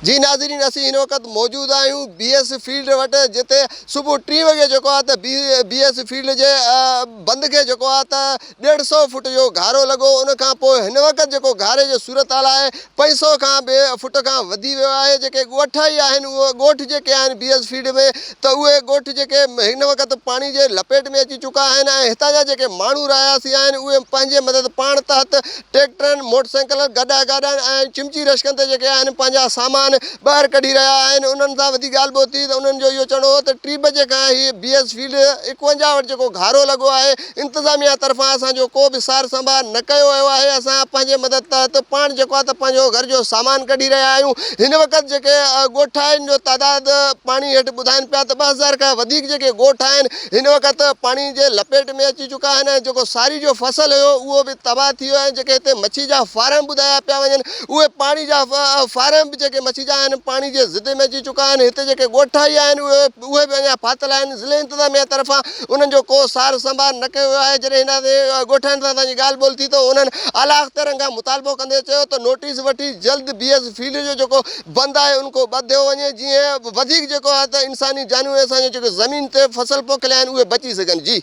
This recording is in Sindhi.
جي ناظرين اسين هن وقت موجود آهيون بي ايس فيلڊ وٽ جتي صبح ٽين وڳي جيڪو آهي ته بي ايس فيلڊ جي بند کي جيڪو آهي ته ڏيڍ سئو فٽ جو گهارو لڳو ان کان پوء هن وقت جيڪو گهاري جو صورتحال آهي 500 کان به فٽ کان وڌي ويو آهي جيڪي ڳوٺ ئي آهن اهي ڳوٺ جيڪي آهن بي ايس فيلڊ ۾ ته اهي ڳوٺ جيڪي هن وقت پاڻي جي لپيٽ ۾ اچي چڪا آهن ۽ هتان جا جيڪي ماڻهو رهواسي آهن اهي پنهنجي مدد پاڻ تحت ٽريڪٽرن، موٽر سائيڪلن، گڏهه گاڏن ۽ چمچي رشڪن تي جيڪي آهن پنهنجا سامان ٻاهر ڪڍي رهيا آهن انهن سان وڌيڪ ڳالهه ٻولهه ٿي ته انهن جو اهو چوڻ هو ته ٽي بجي کان هي بي ايس فيلڊ 51 وٽ جيڪو گهارو لڳو آهي انتظاميا طرفان اسان جو ڪو به سار سنڀار نه ڪيو ويو آهي اسان پنهنجي مدد تحت پاڻ جيڪو آهي ته پنهنجو گهر جو سامان ڪڍي رهيا آهيون هن وقت جيڪي ڳوٺ آهن جو تعداد پاڻي هيٺ ٻڌائين پيا ته 2000 کان وڌيڪ جيڪي ڳوٺ آهن هن وقت پاڻي جي لپيٽ ۾ اچي چڪا آهن ۽ جيڪو ساري جو فصل هيو اهو به تباهه ٿي ويو ۽ جيڪي هتي مڇي جا فارم ٻڌايا پيا وڃن اهي پاڻي جا فارم به جيڪي مڇي جا آهن پاڻي جي زد ۾ اچي چڪا آهن هتي جيڪي ڳوٺائي آهن اهي اهي به اڃا ڦاٿل آهن ضلعي انتظاميا طرفان انهن جو ڪو سار سنڀار نه ڪيو ويو آهي جڏهن هن ڳوٺائن سان اسان جي ڳالهه ٻولهه ٿي ته انهن اعليٰ اختيارن کان مطالبو ڪندي چيو ته نوٽيس وٺي جلد بي ايس فيلڊ جو جيڪو بند آهي ان کي ٻڌيو وڃي جيئن وڌيڪ جيڪو آهي ته انساني جانيون ۽ اسان جي جيڪي زمين تي فصل پوکيل آهن اهي بچي سگهن جي.